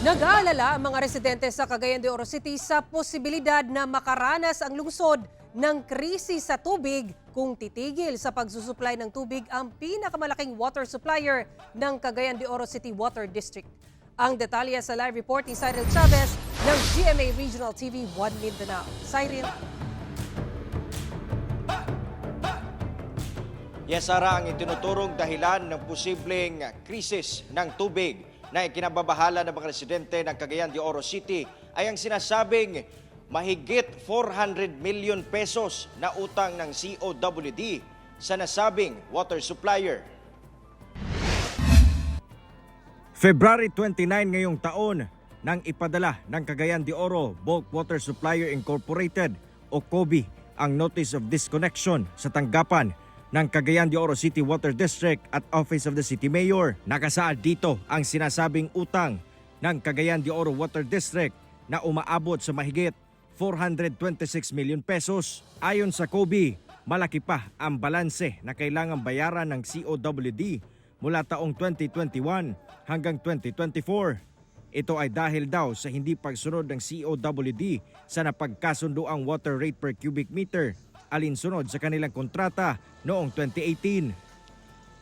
Nag-aalala ang mga residente sa Cagayan de Oro City sa posibilidad na makaranas ang lungsod ng krisis sa tubig kung titigil sa pagsusupply ng tubig ang pinakamalaking water supplier ng Cagayan de Oro City Water District. Ang detalye sa live report ni Cyril Chavez ng GMA Regional TV 1 Mindanao. Cyril. Yes, Sara, ang itinuturong dahilan ng posibleng krisis ng tubig na ikinababahala ng mga residente ng Cagayan de Oro City ay ang sinasabing mahigit 400 million pesos na utang ng COWD sa nasabing water supplier. February 29 ngayong taon nang ipadala ng Cagayan de Oro Bulk Water Supplier Incorporated o COBI ang Notice of Disconnection sa tanggapan ng Cagayan de Oro City Water District at Office of the City Mayor. Nakasaad dito ang sinasabing utang ng Cagayan de Oro Water District na umaabot sa mahigit 426 million pesos. Ayon sa COBI, malaki pa ang balanse na kailangan bayaran ng COWD mula taong 2021 hanggang 2024. Ito ay dahil daw sa hindi pagsunod ng COWD sa napagkasunduang water rate per cubic meter alinsunod sa kanilang kontrata noong 2018.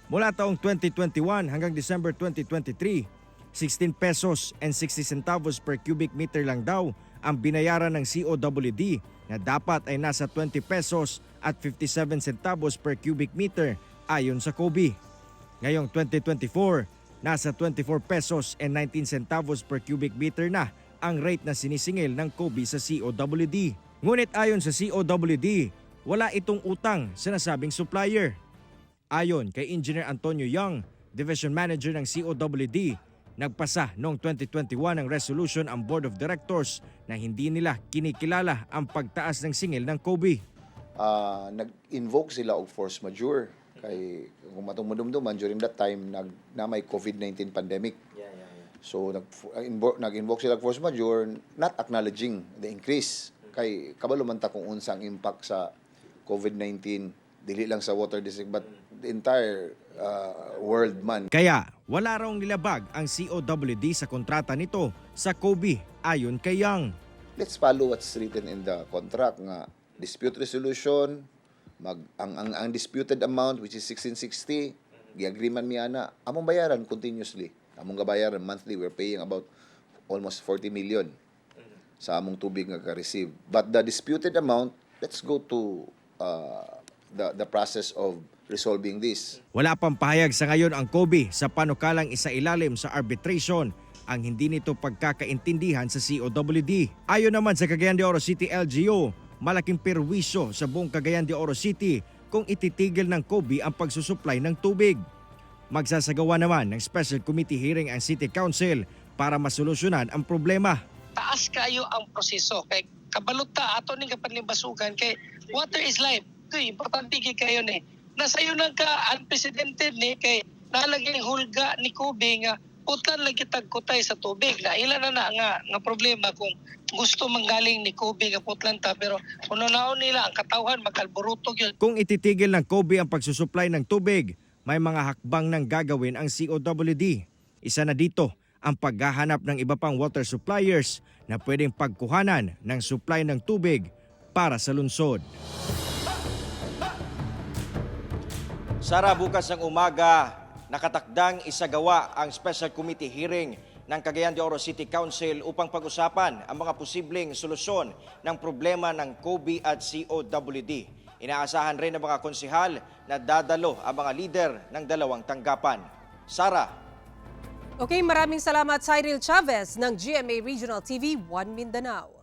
Mula taong 2021 hanggang December 2023, 16 pesos and 60 centavos per cubic meter lang daw ang binayaran ng COWD na dapat ay nasa 20 pesos at 57 centavos per cubic meter ayon sa COBI. Ngayong 2024, nasa 24 pesos and 19 centavos per cubic meter na ang rate na sinisingil ng COBI sa COWD. Ngunit ayon sa COWD, wala itong utang sa nasabing supplier. Ayon kay Engineer Antonio Young, Division Manager ng COWD, nagpasa noong 2021 ng resolution ang Board of Directors na hindi nila kinikilala ang pagtaas ng singil ng COBI. Nag-invoke sila og force majeure kay kung atong madumduman, during that time nag na may COVID-19 pandemic. So nag-invoke sila og force majeure, not acknowledging the increase kay kabalo man ta kung unsa ang impact sa COVID-19, dili lang sa water district but the entire world man. Kaya wala raw nilabag ang COWD sa kontrata nito sa COBI ayon kay Young. Let's follow what's written in the contract nga dispute resolution, mag ang disputed amount, which is 1660, gi-agree man mi ana, among bayaran continuously, among gabayaran monthly. We're paying about almost 40 million sa among tubig nga ka-receive, but the disputed amount, let's go to the process of resolving this. Wala pang pahayag sa ngayon ang COBI sa panukalang isailalim sa arbitration ang hindi nito pagkakaintindihan sa COWD. Ayon naman sa Cagayan de Oro City LGU, malaking perwisyo sa buong Cagayan de Oro City kung ititigil ng COBI ang pagsusupply ng tubig. Magsasagawa naman ng special committee hearing ang City Council para masolusyonan ang problema. Taas kayo ang proseso kay kabalot ta ato ning kapanlimbasugan kay water is life. Ito importante gyud kayo ni nasayo nang ka unprecedented ni kay nalagay hulga ni Kobe nga putlan lagi tagkutay sa tubig na ila na na nga nga problema kung gusto manggaling ni Kobe nga putlan ta, pero kung naon nila ang katawhan, makalboruto gyud. Kung ititigil ng COBI ang pagsusupply ng tubig, may mga hakbang nang gagawin ang COWD. Isa na dito ang paghahanap ng iba pang water suppliers na pwedeng pagkuhanan ng supply ng tubig para sa lungsod. Sara, bukas ng umaga, nakatakdang isagawa ang special committee hearing ng Cagayan de Oro City Council upang pag-usapan ang mga posibleng solusyon ng problema ng COBI at COWD. Inaasahan rin ng mga konsehal na dadalo ang mga lider ng dalawang tanggapan. Sara. Okay, maraming salamat, Cyril Chavez ng GMA Regional TV 1 Mindanao.